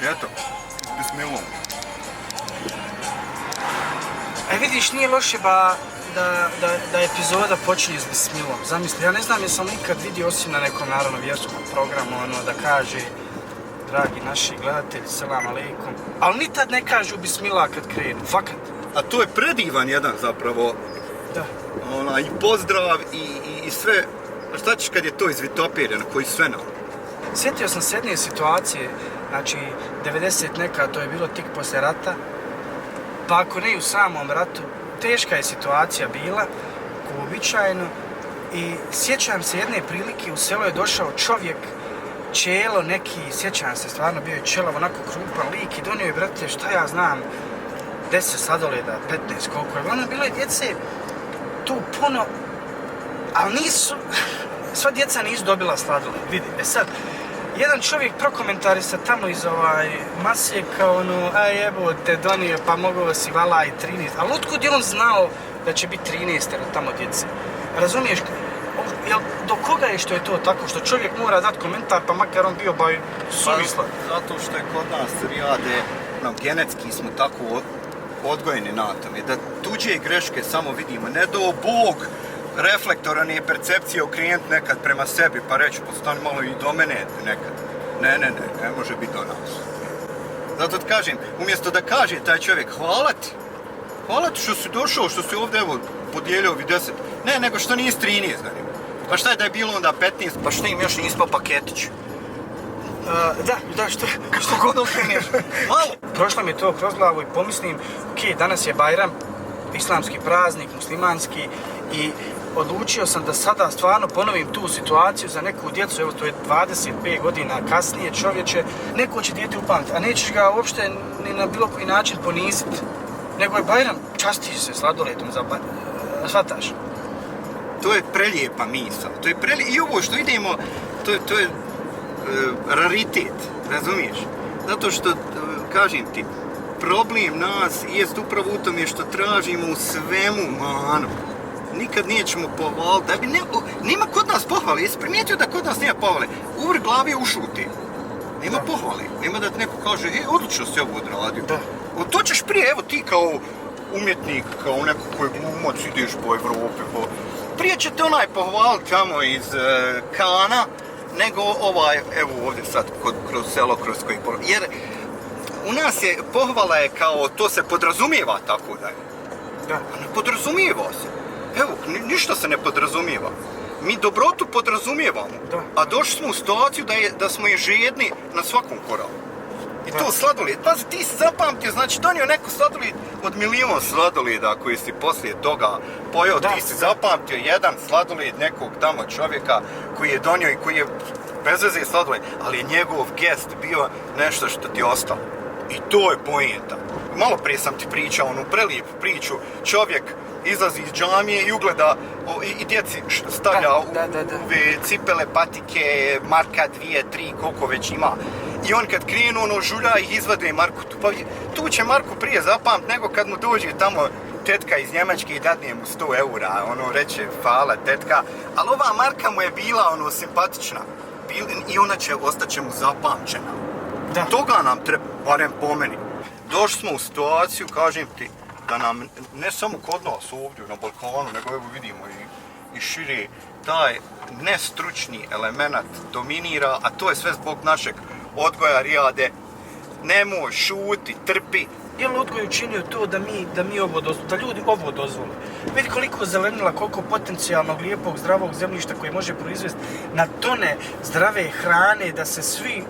Eto, bismillah. Vidiš, nije loše da epizoda počinje s bismilom. Zamisli, ja ne znam jesam ikad vidio osim na nekom naravno vjerskom programu da kaže dragi naši gledatelji, selam aleikum. Ali ni tad ne kažu bismillah kad krenu, fakat. A to je predivan jedan zapravo. Da. I pozdrav i sve. Šta ćeš kad je to izvitopireno, koji sve nam? Sjetio sam se jedne situacije, znači 90 neka, to je bilo tik poslije rata. Pa ako ne u samom ratu, teška je situacija bila, ko uobičajeno. I sjećam se jedne prilike, u selo je došao čovjek, čelo neki, sjećam se, stvarno bio je čelav, onako krupan lik i donio je, brate, šta ja znam, 10 sladoleda, 15, koliko je. Ono bilo je djece tu puno, ali nisu, sva djeca nisu dobila sladoled, vidi. Sad, jedan čovjek prokomentarisa tamo iz mase kao evo te donio pa mogao si vala i 13, ali otkud je on znao da će biti 13 tamo djece? Razumiješ? Do koga je što je to tako, što čovjek mora dati komentar pa makar on bio suvisla? Zato što je kod nas rijade, genetski smo tako odgojeni na tome, da tuđe greške samo vidimo, ne do Bog reflektora nije percepcija okrenut nekad prema sebi, pa reći postani malo i do mene nekad. Ne može biti do nas. Zato ti kažem, umjesto da kaže taj čovjek hvala ti što si došao, što si ovdje evo podijelio ovi 10, ne, nego što nisi 13, znači. Pa šta je da je bilo onda 15, pa što im još nisi po paketiću? Da, što god okreneš, malo. Prošlo mi je to kroz glavu i pomislim, danas je Bajram, islamski praznik, muslimanski, i odlučio sam da sada stvarno ponovim tu situaciju za neku djecu, evo to je 25 godina kasnije čovječe, neko će dijete upamtiti, a nećeš ga uopšte ni na bilo koji način poniziti, nego je Bajram, častiš se sladoledom za Bajram, shvataš? To je prelijepa misao, i ovo što idemo, to je raritet, razumiješ? Zato što, kažem ti, problem nas jest upravo u tome što tražimo u svemu manu. Nikad nećemo pohvaliti, da bi nema kod nas pohvale, jesi primijetio da kod nas nema pohvale? Uvrh glavi ušuti. Nema pohvale, nema da ti neko kaže, odlično si ovo odradio. Da. To ćeš prije, evo ti kao umjetnik, kao neko koji glumac, ideš po Evropi, prije će te onaj pohvaliti tamo iz Kana, nego evo ovdje sad, kroz selo, kroz koji jer u nas je, pohvala je kao, to se podrazumijeva tako da je. Da. A ne podrazumijeva se. Evo, ništa se ne podrazumijeva. Mi dobrotu podrazumijevamo, a došli smo u situaciju da smo je žedni na svakom koraku. I to sladoled, pazi, ti si zapamtio, znači donio neko sladoled od 1.000.000 sladoleda koji si poslije toga pojeo, ti si zapamtio jedan sladoled nekog tamo čovjeka koji je donio i koji je bez veze sladoled, ali je njegov gest bio nešto što ti je ostalo. I to je poenta. Malo prije sam ti pričao onu prelijepu priču, čovjek izlazi iz džamije i ugleda i djeci stavlja u cipele, patike, marka 2, 3, koliko već ima. I on kad krenu, žulja ih izvade Markutu. Pa tu će Marku prije zapamti nego kad mu dođe tamo tetka iz Njemačke i dadne mu 100 eura. Reče, hvala tetka. Ali ova Marka mu je bila simpatična. I ona ostaće mu zapamćena. Da. Toga nam treba, barem po meni. Došli smo u situaciju, kažem ti, da nam, ne samo kod nas ovdje na Balkanu, nego evo vidimo i šire, taj nestručni element dominira, a to je sve zbog našeg odgoja rijade. Nemoj, šuti, trpi. Je li odgoj učinio to da ljudi ovo dozvole? Vidi koliko zelenila, koliko potencijalnog, lijepog, zdravog zemljišta koje može proizvesti na tone zdrave hrane, da se svi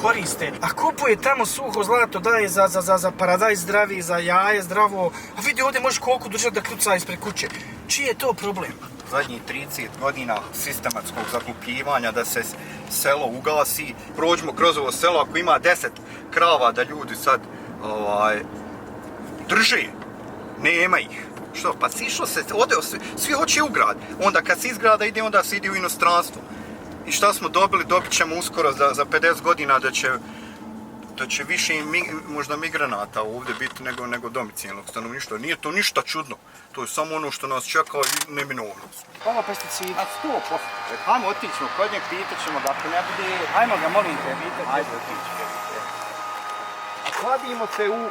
koriste. A kupuje tamo suho zlato, daje za paradajz zdravi, za jaje zdravo. A vidi ovdje može koliko držati da kljuca ispred kuće. Čiji je to problem? Zadnjih 30 godina sistematskog zaglupljivanja da se selo ugasi. Prođemo kroz ovo selo, ako ima 10 krava da ljudi sad drže, nema ih. Što? Pa sišlo se, svi hoće u grad. Onda kad se izgrada ide, onda se ide u inostranstvo. I šta smo dobili? Dobit ćemo uskoro za 50 godina da će više možda migranata ovdje biti nego domicilnog stanovništva. Nije to ništa čudno. To je samo ono što nas čeka i neminovnost. Ovo pesticidi. A 100%. Hajmo otićemo kod njeg, pitat ćemo da ako ne bude... Hajmo ga, molim te, pitat. Hajde otići. kladimo se u,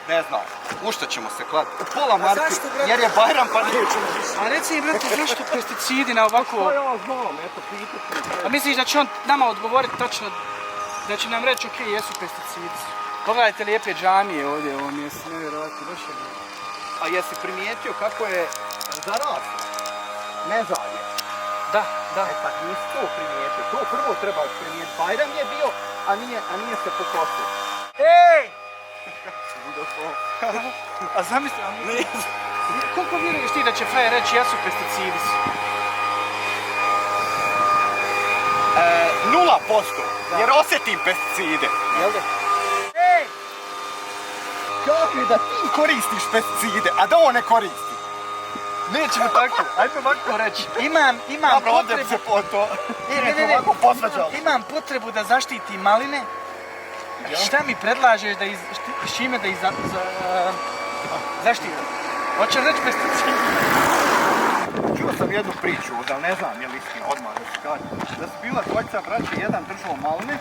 ne znam, u što ćemo se kladiti? U pola marke, jer je Bajram pa nećemo. A reci mi, brate, zašto pesticidi na ovako... Pa ja znam, eto, pitati. A misliš da će on nama odgovoriti tačno, da će nam reći, okej, jesu pesticidi. Pogledajte lijepe džamije ovdje u ovom mjestu, nevjerovatno, baš je. A jesi primijetio kako je zaraslo? Nezalje. Da. E pa nisi to primijetio, to prvo treba primijetiti. Bajram je bio, a nije se pokosio. Ej! A zamisli, koliko vjeruješ ti da će frajer reći jesu pesticidi? 0%, jer osjetim pesticide. Jel da? Ej! Kako je da ti koristiš pesticide, a da on ne koristi? Nećemo tako, ajmo ovako reći. Imam Prodem se po to. Ne. Imam potrebu da zaštitim maline. Šta mi predlažeš da s čime da ih zaštitim? Hoćeš reći pesticidi? Čuo sam jednu priču, da ne znam je li istina, odmah da se kaže. Da su bila dvojca braće, jedan držao maline,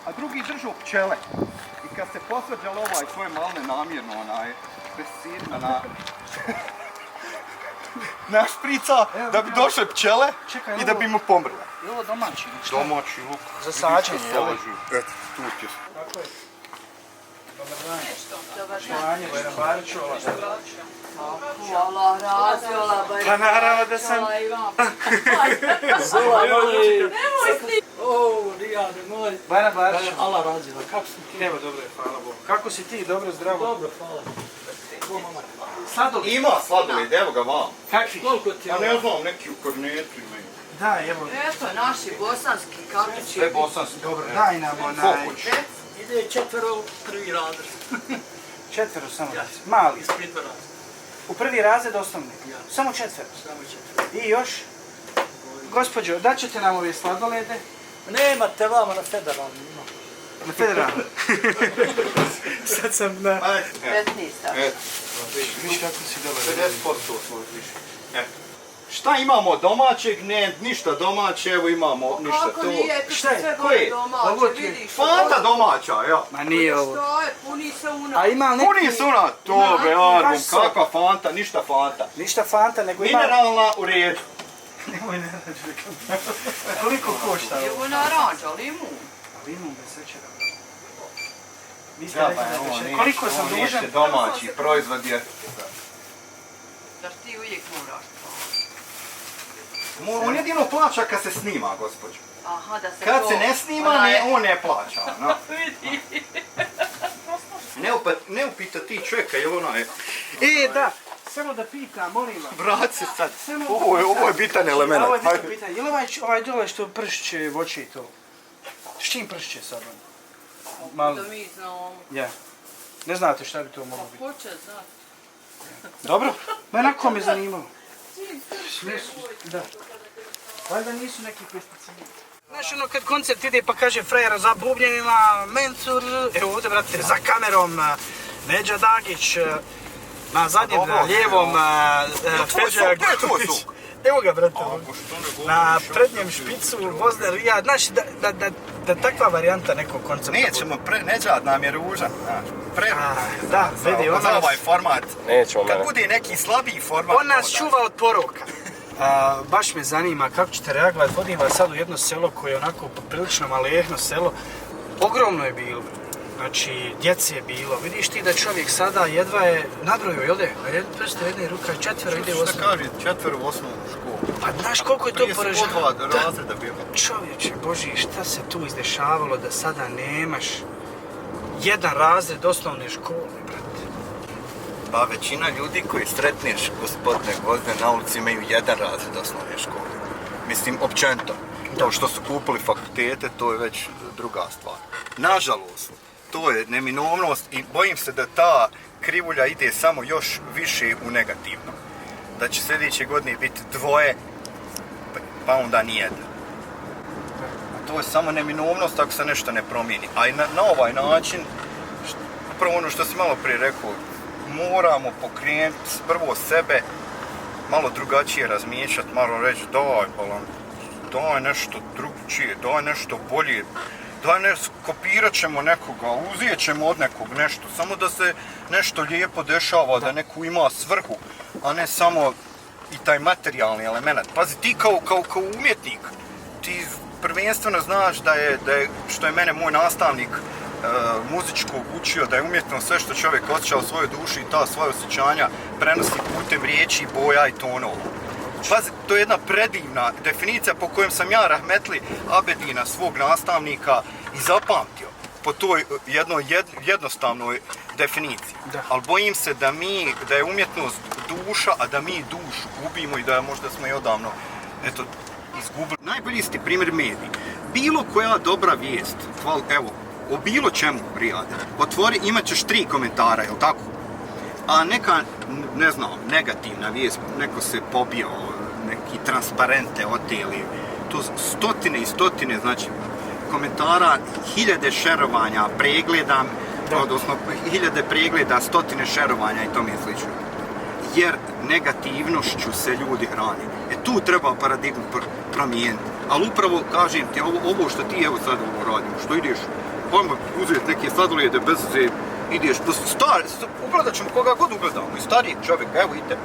a drugi držao pčele. I kad se posvađalo svoje maline namjerno, pesticidima na šprica, da bi došle pčele i da bi mu pomrle. Je ovo domaći? Domaći luk. Za sađenje, jel? Eto, tu ti je. Tako je. Dobar dan. Bajram Barićova. Allah razviola, Pa naravno da sam... Bajram Barićova. Allah razviola, kako si ti? Evo, dobro je, hvala Bogu. Kako si ti? Dobro, zdravo? Dobro, hvala. Sladoled? Ima sladoled, evo ga vam. Kakvi? Koliko ti je? Ja ne znam, neki u kornetu imaju. Da, evo. Eto, naši bosanski kakići. Sve bosanski. Dobro, daj nam Fokuć. Ide četvero u prvi razred. Četvero samo. Mali. Iz pritvora. U prvi razred osnovni? Samo četvero? Samo četvero. I još? Gospođo, daćete nam ove sladolede? Nemate vama na federalnom. Na federalnom. Sad sam na... 15. Eto. Viš kako si dobro. 50% svoj više. Eto. Šta imamo domaćeg? Ne, ništa domaće, evo imamo ništa to. Kako nije, tu Šta je? sve Ko je? gore Ovo domaće, ti je vidiš. Fanta domaća, ja. Ma nije ovo. Što je, puni se una. A ima neki... Puni su ona, to bre, Arbom, baš sok. kakva Fanta, ništa Fanta. Ništa Fanta, nego ima... Mineralna u redu. Nemoj ne rađe. Koliko košta ovo? Evo naranđa, limun. Limun bez šećera. Vi ste rekli da je bez šećera. Koliko sam dužan? Domaći proizvod je. Da ti uvijek moraš. On jedino plaća kad se snima, gospođo. Aha, da se Kad to... se ne snima, on ne plaća. No. Ne upita ti čovjeka, jel ona je... Da, samo da pitam, molim vas. Vrat se sad. Samo Ovo je bitan element. Ovo je bitan pitanje. Je li ovaj dole što pršće voće i to? S čim pršće sad on? Malo. Da mi znamo. Ja. Ne znate šta bi to moglo biti? Hoće, znati. Dobro, onako me zanimalo. Da. Valjda nisu neki pesticidi. Znaš ono kad koncert ide pa kaže frajera za bubnjevima, Mencur, evo ovdje brate za kamerom, Neđa Dagić, na zadnjem, na lijevom, Feđa Gulić. Evo ga brate, na prednjem špicu, Vozner Rijad, znaš da takva varijanta nekog koncepta bude. Nećemo, Neđad nam je ružan. Da, vidi, on za ovaj format. Nećemo Kad mene. bude neki slabiji format. On nas čuva od poroka. Baš me zanima kako ćete reagovati. Vodim vas sad u jedno selo koje je onako poprilično malehno selo. Ogromno je bilo. Znači, djece je bilo. Vidiš ti da čovjek sada jedva je nabrojio, jel de? Prste jedne ruka, četvero ide u osnovu. Šta kaže, četvero u osnovnu školu. Pa znaš koliko je to poražavalo? Prije su po 2 razreda bilo. Čovječe, Boži, šta se tu izdešavalo da sada nemaš jedan razred osnovne škole, brate? Pa većina ljudi koji sretneš, gospodine Gvozden, na ulici imaju jedan razred osnovne škole. Mislim, općenito. To što su kupili fakultete, to je već druga stvar. Nažalost, to je neminovnost i bojim se da ta krivulja ide samo još više u negativno. Da će sljedeće godine biti 2, pa onda nijedna. A to je samo neminovnost ako se nešto ne promijeni. A i na ovaj način, upravo ono što si malo prije rekao, moramo pokrenuti prvo sebe, malo drugačije razmišljati, malo reći daj nešto drugčije, daj nešto bolje. danas kopirat ćemo nekoga, uzijet ćemo od nekog nešto, samo da se nešto lijepo dešava, da neko ima svrhu, a ne samo i taj materijalni element. Pazi, ti kao umjetnik, ti prvenstveno znaš da je, što je mene moj nastavnik muzičkog učio, da je umjetno sve što čovjek osjeća u svojoj duši i ta svoje osjećanja prenosi putem riječi, boja i tonova. Pazi, to je jedna predivna definicija po kojem sam ja rahmetli Abedina, svog nastavnika, i zapamtio po toj jednoj jednostavnoj definiciji. Ali bojim se da je umjetnost duša, a da mi dušu gubimo i da možda smo je odavno izgubili. Najbolji ste primjer mediji. Bilo koja dobra vijest, evo, o bilo čemu, Rijade, otvori, imat ćeš 3 komentara, jel tako? A neka, ne znam, negativna vijest, neko se pobio, neki transparente oteli, to stotine i stotine, znači, komentara, 1000 šerovanja, pregleda, odnosno 1000 pregleda, stotine šerovanja i tome slično. Jer negativnošću se ljudi hrane. Tu treba paradigmu promijeniti. Ali upravo, kažem ti, ovo što ti evo sad ovo radimo, što ideš, ajmo uzeti neke sladolede bez ideš, ugledat ćemo koga god ugledamo, i stariji čovjek, evo ide.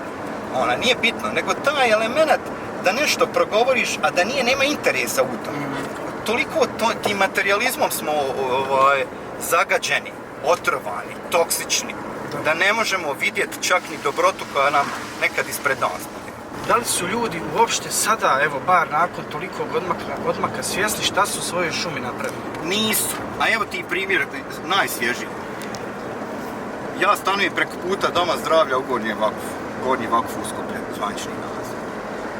Ona nije bitno, nego taj element da nešto progovoriš, a da nema interesa u tom. Toliko tim materializmom smo zagađeni, otrovani, toksični, da ne možemo vidjeti čak ni dobrotu koja nam nekad ispred nas bude. Da li su ljudi uopšte sada, evo bar nakon tolikog odmaka svjesni šta su u svojoj šumi napravili? Nisu. A evo ti primjer najsvježiji. Ja stanujem preko puta Doma zdravlja u Gornji Vakuf Uskoplje, zvanični nalaz.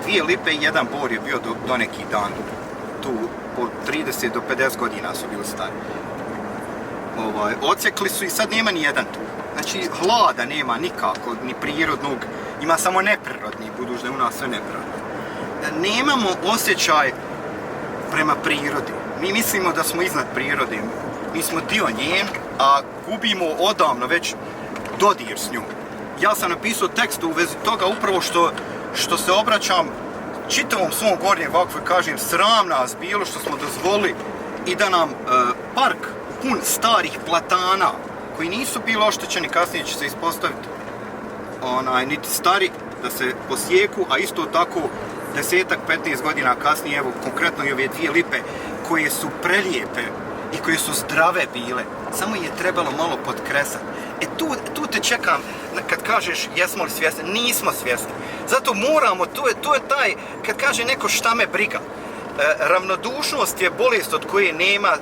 2 lipe i 1 bor je bio do neki dan. Tu od 30 do 50 godina su bili stari. Ocekli su i sad nema ni jedan tu. Znači, hlada nema nikako, ni prirodnog, ima samo neprirodni, budući da je u nas sve neprirodno. Nemamo osjećaj prema prirodi. Mi mislimo da smo iznad prirode, mi smo dio nje, a gubimo odavno već dodir s njom. Ja sam napisao tekst u vezi toga upravo što se obraćam čitavom svom Gornjem Vakfu i kažem, sram nas bilo što smo dozvolili i da nam park pun starih platana koji nisu bili oštećeni, kasnije će se ispostaviti niti stari, da se posjeku, a isto tako 10-15 godina kasnije, evo konkretno i ove 2 lipe koje su prelijepe i koje su zdrave bile, samo je trebalo malo potkresati. Tu te čekam kad kažeš jesmo li svjesni, nismo svjesni. Zato moramo, to je taj, kad kaže neko šta me briga. Ravnodušnost je bolest od koje nema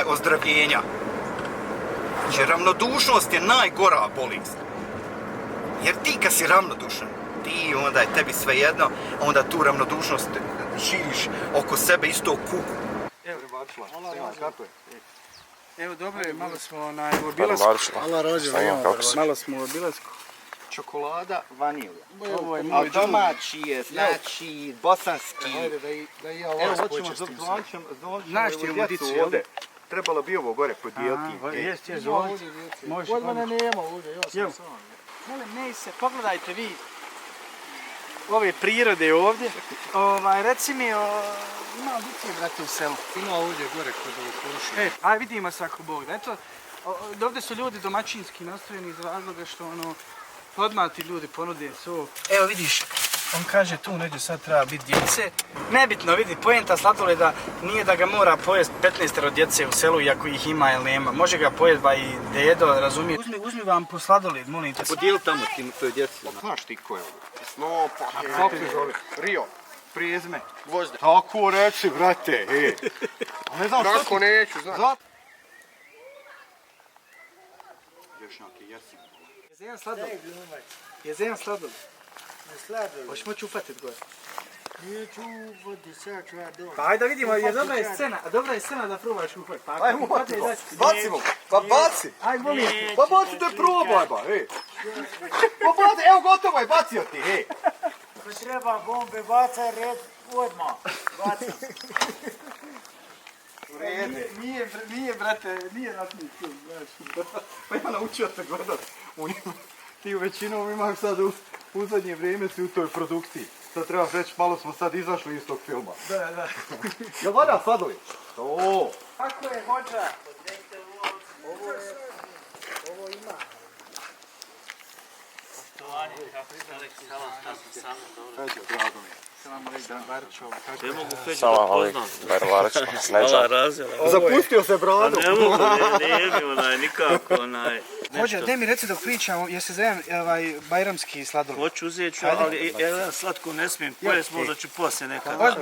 ozdravljenja. Znači, ravnodušnost je najgora bolest. Jer ti kad si ravnodušan, ti onda je tebi svejedno, onda tu ravnodušnost širiš oko sebe isto u kuku. Evo dobro je, malo smo u obilasku. Malo smo u obilasku. Čokolada, vanilja. Ovo je A moj domaći je, znači, bosanski. Evo, hoćemo Znaš ti ovu dicu, jel? Trebalo bi ovo gore podijeliti. Jest, ovdje. Kod mene nema ovdje, ja sam sam. Molim, ne se, pogledajte vi ove prirode ovdje. Reci mi, ima dice, brate, u selu. Ima ovdje gore kod ovog košija. Aj, vidimo se ako Bog da. Eto, ovdje su ljudi domaćinski nastrojeni iz razloga što odmah ti ljudi ponude svo. Evo vidiš, on kaže tu negdje sad treba biti djece. Nebitno, vidi, poenta sladoleda nije da ga mora pojest 15 djece u selu, iako ih ima ili nema. Može ga pojest ba i dedo, razumije. Uzmi vam po sladoled, molim te. Podijeli tamo toj djeci. Znaš ti ko je ovo? Snopa. Kako se zove? Rio. Prijezme. Gvozde. Tako reci, brate, ne znam što Kako neću, znaš. Još neki jesi. Jezejan sladoled. Jezejan sladoled. Ne sladoled. Hoćeš moći upatit gore. Neću uvodi, sad ću ja doma. Pa ajde da vidimo, jer dobra je scena da probaš upat. Ajmo, bacimo, pa baci. Aj, molim. Pa baci da probaj, ba, Pa baci, evo gotovo je, bacio ti, Ko treba bombe bacaj, red odmah. Bacam. Nije, brate, nije ratni film, znaš. Pa ja naučio te gledat. Ti u većinom imaš sad u zadnje vrijeme si u toj produkciji. To trebaš reći, malo smo sad izašli iz tog filma. Da. Jel valja sladoled? To. Kako je hođa? Ovo ima. Salam alejkum, Barvarac, Sneža. Zapustio se bradu. Ne mogu, nije mi nikako Hođa, daj mi reci dok pričamo, jer se zovem bajramski sladoled. Hoću uzeti ću, ali ja slatko ne smijem pojest, možda ću poslije nekad.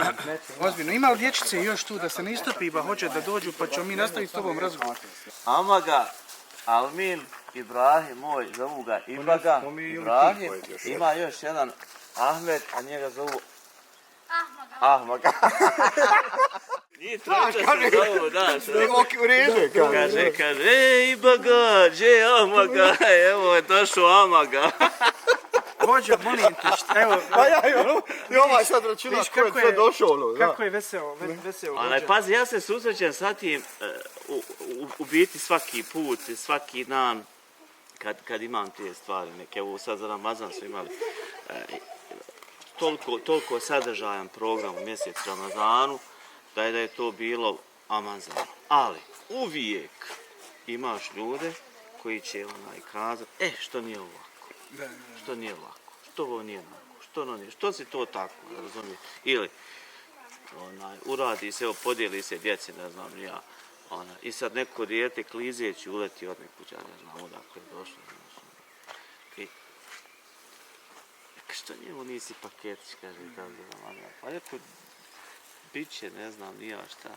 Ozbiljno, ima li dječice još tu da se ne istopi, ba hoće da dođu pa ćemo mi nastaviti s tobom razgovor. Amaga, Almin, Ibrahim, moj, zovu ga Ibaga, Ibrahim, ima još jedan Ahmed, a njega zovu Ahmaga. Nije trojica se zovu, da, U redu, kaže, ej Ibaga, gdje Ahmaga, evo je došao Amaga. Hođa, molim te, evo... Pa ja, i ovaj sad računaš ko je sve došao. Kako je veseo Hođa. Pazi, ja se susrećem sa tim u biti svaki put, svaki dan kad imam te stvari neke, evo sad za Ramazan su imali toliko sadržajan program u mjesec Ramazanu da je to bilo amazan. Ali uvijek imaš ljude koji će kazati, što nije ovako, što nije ovako, što ovo nije ovako, što ono nije, što si to tako, razumiješ? Ili uradi se, evo podijeli se djeci, ne znam ni ja, i sad neko dijete klizeći uleti od nekuća, ne znam odakle je došlo. I što njemu nisi paketić, kaže, pa rekao, bit će, ne znam ni ja šta.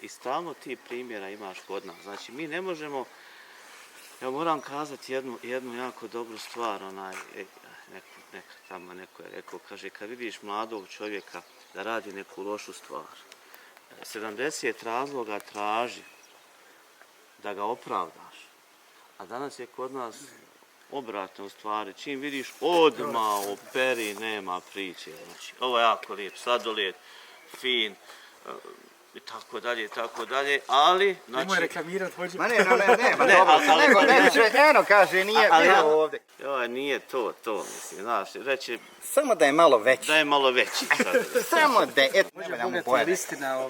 I stalno ti primjera imaš kod nas. Znači, mi ne možemo, ja moram kazati jednu jako dobru stvar, neko je rekao, kaže, kad vidiš mladog čovjeka da radi neku lošu stvar, 70 razloga traži da ga opravdaš, a danas je kod nas obratno u stvari, čim vidiš odmah operi, nema priče, znači, ovo je jako lijep, sladoled, fin, i tako dalje, ali, znači... Nemoj reklamirat, Hođa. Ma ne, eno kaže, nije bilo ovdje. Joj, nije to, mislim, znaš, reći... Samo da je malo veći. Da je malo veći, Samo da je, eto, Hođa, Boga ti istina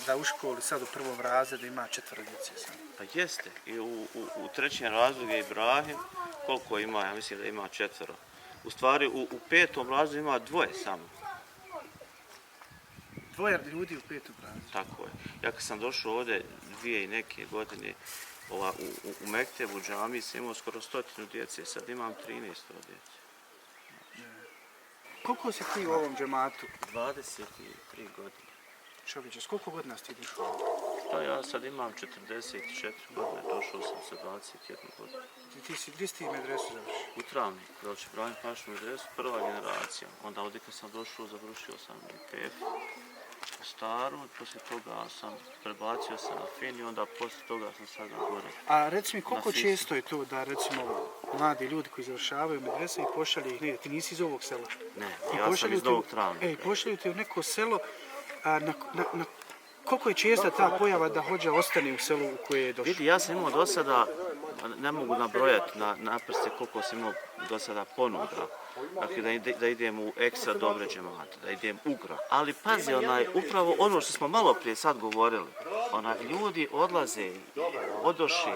da u školi sad u prvom razredu ima 4 djece sam. Pa jeste, i u trećem razredu je Ibrahim, koliko ima, ja mislim da ima 4. U stvari, u 5. razredu ima 2 samo. 2 ljudi u 5. razredu. Tako je. Ja kad sam došao ovdje 2 i neke godine, u Mektebu, u džamiji sam imao skoro 100 djece, sad imam 13 djece. Koliko si ti u ovom džematu? 23 godine. Čovječe, s koliko godina si ti došao? Pa ja sad imam 44 godine, došao sam sa 21 godina. Gdje si ti medresu završio? U Travniku, Velči Ibrahim Pašu medresu, prva generacija. Onda ovdje kad sam došao, završio sam IPF u Staru, poslije toga sam prebacio se na Fin i onda poslije toga sam sad na gore. A reci mi, koliko često je to da, recimo, mladi ljudi koji završavaju medrese i pošalju ih negdje, ti nisi iz ovog sela? Ne, ja sam iz Novog Travnika. I pošalju te u neko selo, koliko je česta ta pojava da Hođa ostane u selu u koje je došao? Vidi, ja sam imao do sada, ne mogu nabrojati na prste koliko sam imao do sada ponuda. Dakle, da idem u ekstra dobre džemate, da idem u grad. Ali pazi, upravo ono što smo malo prije sad govorili, ljudi odlaze, odoši,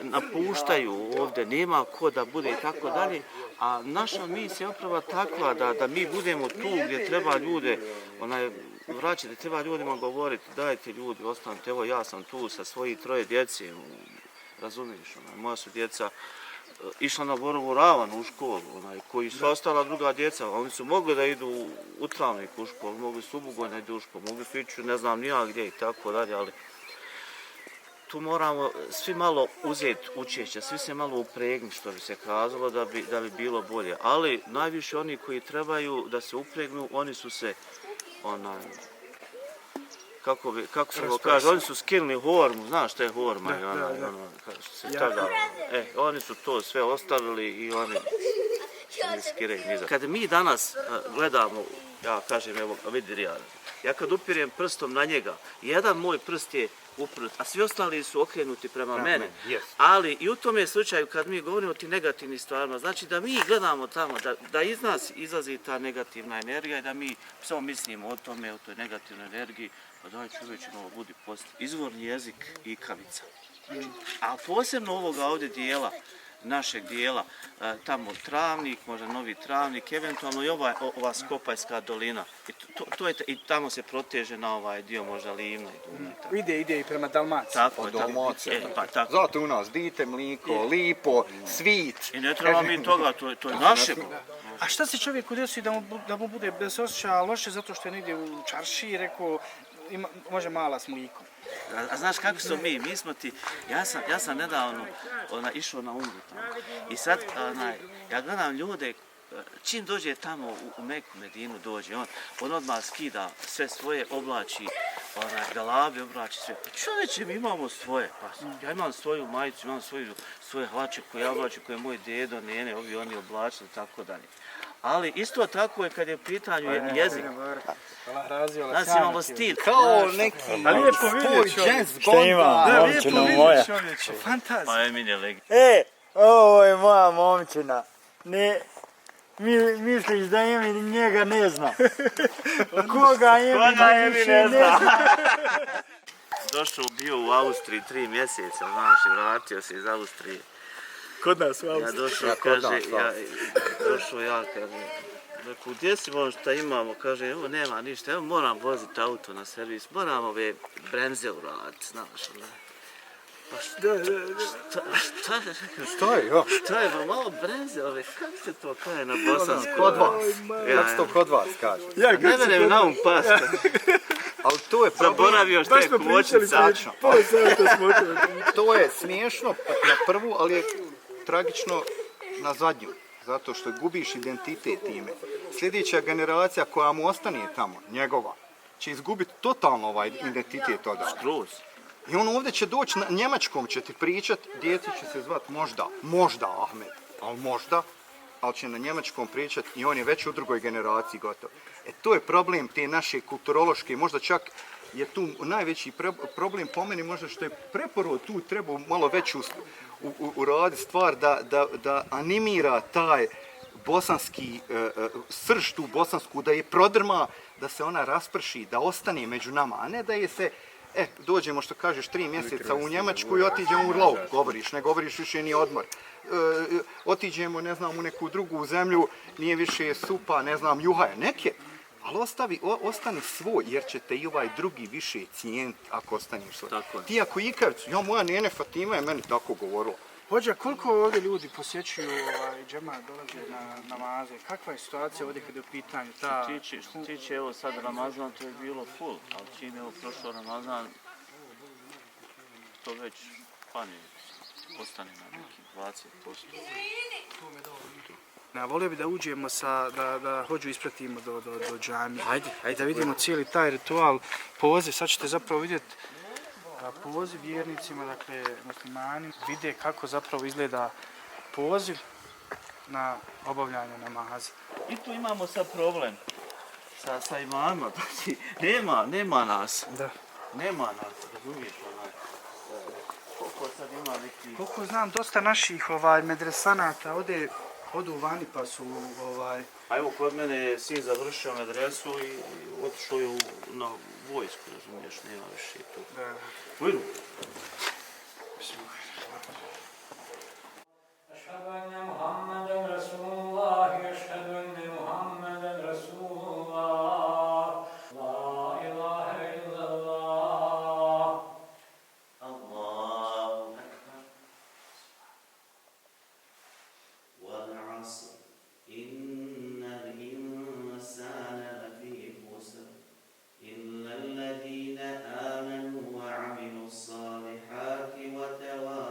napuštaju ovdje, nema ko da bude i tako dalje, a naša misija je upravo takva da mi budemo tu gdje treba ljude vraćati, treba ljudima govoriti, dajte ljudi, ostanite, evo ja sam tu sa svojih 3 djece, razumiješ, moja su djeca išla na Borovu Ravan u školu, koji su ostala druga djeca, oni su mogli da idu u Travnik u školu, mogli su u Bugoj da idu u školu, mogli su ići ne znam nija gdje i tako dalje, ali tu moramo svi malo uzeti učešće, svi se malo upregnuti, što bi se kazalo, da bi bilo bolje. Ali najviše oni koji trebaju da se upregnu, oni su se, kako se ovo kaže, oni su skinuli hormu, znaš šta je horma? Oni su to sve ostavili i oni skiraju nizak. Kad mi danas gledamo ja kažem, evo, vidi Rijana. Ja kad upirem prstom na njega, jedan moj prst je uprut, a svi ostali su okrenuti prema mene. Ali i u tome slučaju kad mi govorimo o tim negativnim stvarima, znači da mi gledamo tamo, da iz nas izlazi ta negativna energija i da mi samo mislimo o tome, o toj negativnoj energiji, pa daj čovječe, malo budi pozitiv. Izvorni jezik i ikavica. A posebno ovoga ovdje dijela, našeg dijela, tamo Travnik, možda Novi Travnik, eventualno i ova Skopajska dolina. I tamo se proteže na ovaj dio možda Livna i Duna. Ide i prema Dalmaciji. Tako. Zato u nas dite, mliko, lipo, svit. I ne treba mi toga, to je naše. A šta se čovjeku desi da se osjeća loše zato što je negdje u čaršiji, rekao, može mala s mlikom? A znaš kako smo mi? Mi smo ti, ja sam nedavno išao na umru tamo. I sad ja gledam ljude, čim dođe tamo u Meku, Medinu dođe, on odmah skida sve svoje, oblači galabe, oblači sve. Pa čovječe, mi imamo svoje. Pa, ja imam svoju majicu, imam svoje hlače koje ja oblačim, koje moj dedo, nene, oni oblačili i tako dalje. Ali isto tako je kad je u pitanju jezik. Znači imamo stil. Kao neki spoj jazz bonda. Da, lijepo vidiš čovječe, fantazija. Pa je mine legenda. Ovo je moja momčina. Misliš da Emi njega ne zna? Koga Emi više ne zna? Došao, bio u Austriji 3 mjeseca, znaš, i vratio se iz Austrije. Kod nas u Austriji. Ja kaže, rekao, gdje si možda šta imamo? Kaže, evo nema ništa, evo moram voziti auto na servis, moram ove bremze uraditi, znaš, ne. Pa šta je? Šta je, malo bremze ove, kako se to kaže na bosansku? Kod vas. Kako se to kod vas kaže? Ne verujem na pasta. Ali to je zaboravio što je kočnica. To je smiješno na prvu, ali je tragično na zadnju. Zato što gubiš identitet time. Sljedeća generacija koja mu ostane tamo, njegova, će izgubiti totalno ovaj identitet odavde. Skroz. I on ovdje će doći, na njemačkom će ti pričat, djeci će se zvat možda Ahmed, ali će na njemačkom pričat i on je već u drugoj generaciji gotov. To je problem te naše kulturološke, možda čak je tu najveći problem po meni, možda što je preporod tu trebao malo veću uraditi stvar da animira taj bosanski srž, tu bosansku, da je prodrma, da se ona rasprši, da ostane među nama, a ne da je se dođemo, što kažeš, 3 mjeseca u Njemačku i otiđemo u lauk, ne govoriš više ni odmor. Otiđemo, ne znam, u neku drugu zemlju, nije više supa, ne znam, juhaja, neke. Ali ostani svoj, jer će te i ovaj drugi više cijeniti ako ostaneš svoj. Ti ako ikavicu, moja nene Fatima je meni tako govorila. Hođa, koliko ovdje ljudi posjećuju džema, dolaze na namaze? Kakva je situacija ovdje kada je u pitanju ta... Što tiče, evo sad Ramazan, to je bilo full, ali čim je prošao Ramazan, to već ostane na nekih 20%. Volio bi da uđemo da hođu ispratimo do džamije. Ajde. Da vidimo cijeli taj ritual, poziv, sad ćete zapravo vidjeti poziv vjernicima, dakle muslimani, vide kako zapravo izgleda poziv na obavljanje namaza. I tu imamo sad problem sa imamima, znači nema nas. Da. Nema nas, razumiješ koliko sad ima neki... Koliko znam, dosta naših medresanata odu vani pa su A evo, kod mene je sin završio medresu i otišao je na vojsku, razumiješ, nema više tu. Da. Vidu. Ašhadu enne Muhammeden Rasulullah, ašhadu enne Muhammeden Rasulullah, la ilaha illallah. Allahu akbar. Wal asr, innal insana lafi khusr, illa alladhina amanu wa amilu salihati wa tawasaw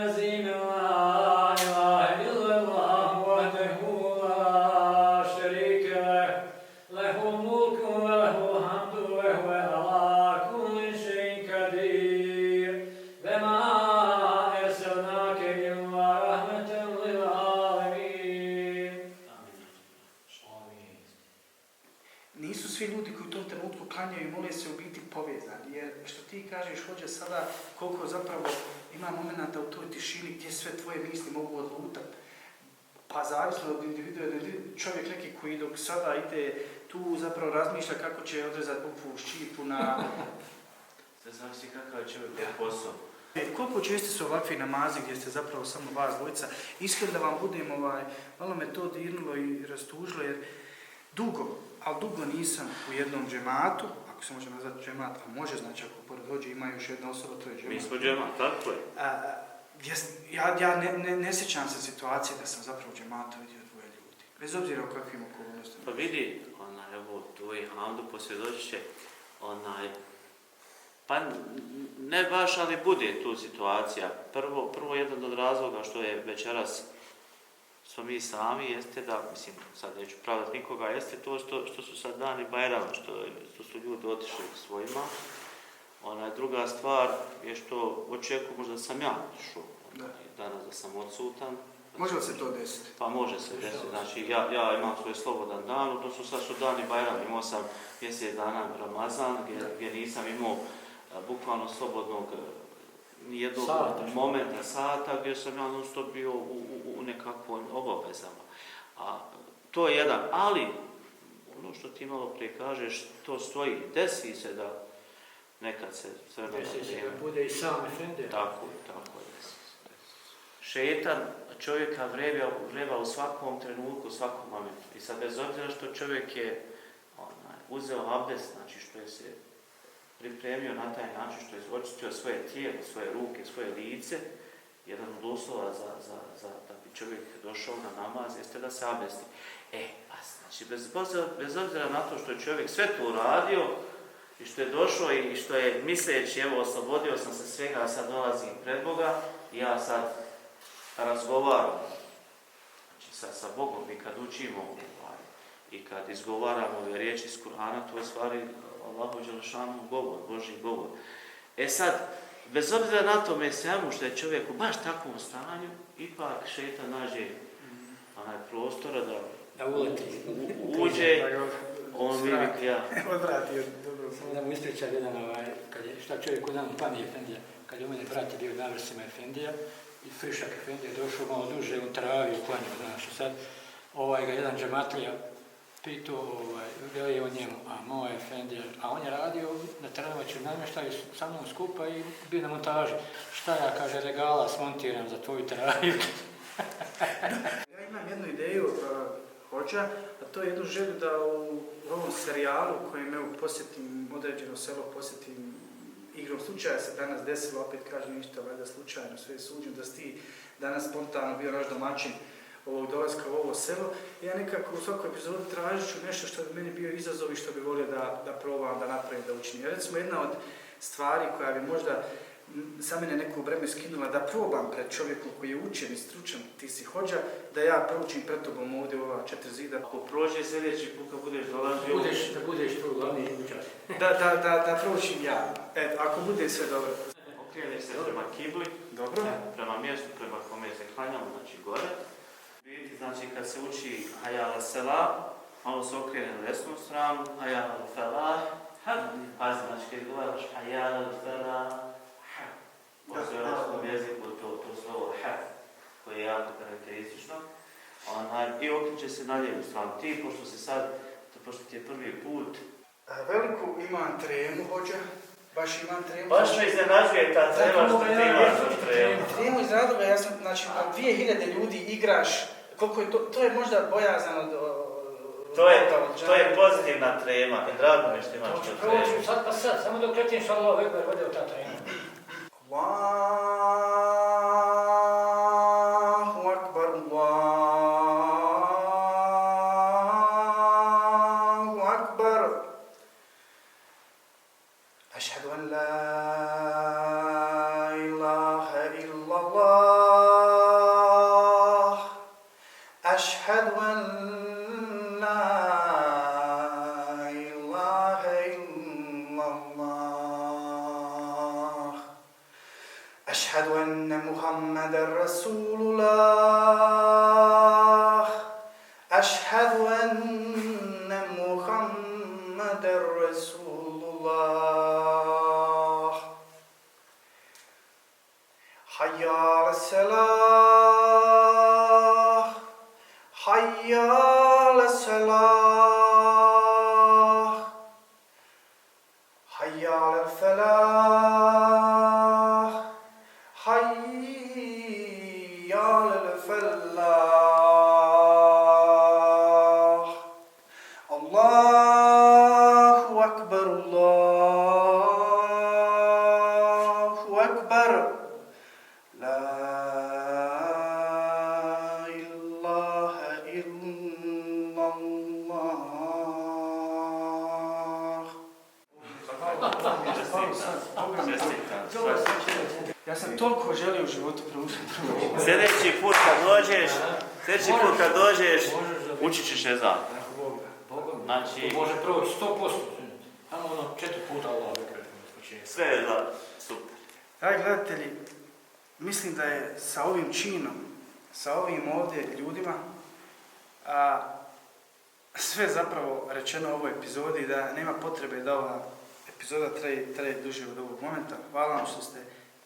العظيم لا إله إلا الله وحده لا شريك له له الملك وله الحمد وهو على كل شيء قدير وما أرسلناك إلا رحمة للعالمين. Nisu svi ljudi koji u tom trenutku klanjaju i mole se u biti povezani, jer što ti kažeš hođe sada koliko zapravo ima momenta u toj tišini gdje sve tvoje misli mogu odlutati. Pa zavisno od individua, čovjek neki koji dok sada ide tu zapravo razmišlja kako će odrezati bukvu u ščipu na... Sve zavisi kakav je čovjek posao. Koliko česti su ovakvi namazi gdje ste zapravo samo vas dvojica? Iskreno da vam budem, malo me to dirnulo i rastužilo jer ali dugo nisam u jednom džematu, ako se može nazvati džemat, a može, znači ako pored hođe ima još jedna osoba, to je džemat. Mi smo džemat, tako je. Ja ne sjećam se situacije da sam zapravo u džematu vidio dvoje ljudi, bez obzira o kakvim okolnostima. Pa vidi, evo, tvoj Hamdu posvjedočit će, pa ne baš, ali bude tu situacija. Prvo jedan od razloga što je večeras smo mi sami, jeste da, mislim, sad neću pravdati nikoga, jeste to što su sad dani Bajrama, što su ljudi otišli svojima. Druga stvar je što očekujem, možda sam ja otišao danas da sam odsutan. Može li se to desiti? Pa može se desiti, znači ja imam svoj slobodan dan, odnosno sad su dani Bajram, imao sam mjesec dana Ramazan gdje nisam imao bukvalno slobodnog nijednog momenta, sata, gdje sam ja non stop bio u nekakvom obavezama. To je jedan, ali ono što ti malo prije kažeš, to stoji, desi se da nekad se sve desi se da bude i sam efendija. Tako je, desi se. Šetan čovjeka vreba u svakom trenutku, u svakom momentu. I sad bez obzira što čovjek je uzeo abdest, znači što je se pripremio na taj način, što je očistio svoje tijelo, svoje ruke, svoje lice, jedan od uslova da bi čovjek došao na namaz jeste da se abdesti. Znači bez obzira na to što je čovjek sve to uradio i što je došao i što je misleći, evo oslobodio sam se svega, a sad dolazim pred Boga i ja sad razgovaram. Znači sa Bogom i kad učimo i kad izgovaramo ove riječi iz Kur'ana, to je stvari Allahu dželešanu govor, Božji govor. Sad, bez obzira na tome svemu što je čovjek u baš takvom stanju, ipak šetan nađe prostora da uđe, on vidi ja. Odvratio, dobro. Samo da mu ispričam jedan, šta čovjek u nam pani efendija, kad je u mene brat bio na vrsima efendija, i frišak efendija došao malo duže, on travio, klanio, znaš, i sad ga jedan džematlija pitao, veli o njemu, moj efendija, a on je radio na trgovačkom namještaju sa mnom skupa i bio na montaži. Šta ja, kaže, regala smontiram za tvoju traju. Ja imam jednu ideju, hođa, a to je jednu želju da u ovom serijalu kojem evo posjetim određeno selo, posjetim igrom slučaja se danas desilo, opet kažem ništa, valjda slučajno, sve je suđeno, da si ti danas spontano bio naš domaćin ovog dolaska u ovo selo. Ja nekako u svakoj epizodi tražit ću nešto što bi meni bio izazov i što bi volio da probam, da napravim, da učinim. Recimo jedna od stvari koja bi možda sa mene neko vreme skinula, da probam pred čovjekom koji je učen i stručan, ti si hođa, da ja proučim pred tobom ovdje ova 4 zida. Ako prođe sljedeći put kad budeš dolazio... Da budeš tu glavni učas. Da proučim ja. Ako bude sve dobro. Okreneš se prema kibli, dobro. Prema mjestu prema kome se klanjamo, znači gore. Znači kad se uči Hayal Sela, malo se okrene na desnu stranu, Hayal Falah, pazi, znači kad govaraš Hayal Falah, po srpskom jeziku to slovo koje je jako karakteristično, i okreće se na lijevu stranu. Ti, pošto ti je prvi put... Veliku imam tremu, hođa. Baš imam tremu. Baš me iznenađuje ta trema što ti imaš tu tremu. Tremu iz razloga, ja sam, znači, 2000 ljudi igraš, koliko je to je možda bojazan od... To je pozitivna trema, i drago mi što imaš tu tremu. Prvo ću sad pa sad, samo dok letiš Allahu Ekber, vode u ta trema. Allahu Akbar, Allahu Akbar. Ašhadu an la ilaha illallah. أشهد أن لا إله إلا الله أشهد أن محمد رسول الله أشهد أن محمد رسول الله حي على الصلاة حي على الصلاة حي على الفلاح حي على الفلاح الله أكبر الله أكبر لا إله إلا الله. Ja sam toliko želio u životu proučiti. Sljedeći put kad dođeš, učit ćeš ezan. Znači, Može proći 100%. Samo ono 4 puta Allah počinje. sve je da, super. Dragi gledatelji, mislim da je sa ovim činom, sa ovim ovdje ljudima, sve zapravo rečeno u ovoj epizodi, da nema potrebe da ova epizoda traje duže od ovog momenta. Hvala vam što ste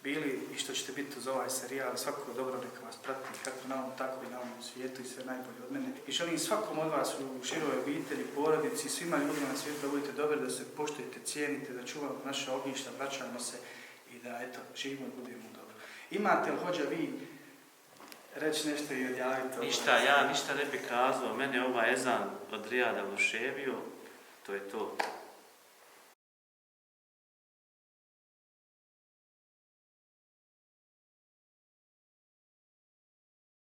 bili i što ćete biti uz ovaj serijal. Svako dobro neka vas prati, kako na ovom, tako i na ovom svijetu i sve najbolje od mene. I želim svakom od vas u široj obitelji, porodici i svima ljudima na svijetu da budete dobri, da se poštujete, cijenite, da čuvamo naše ognjišta, vraćamo se i da, eto, živimo i budemo dobro. Imate li, hođa, vi reći nešto i odjaviti? Ništa, ja ništa ne bih kazao. Mene ovaj ezan od Rijada oduševio, to je to.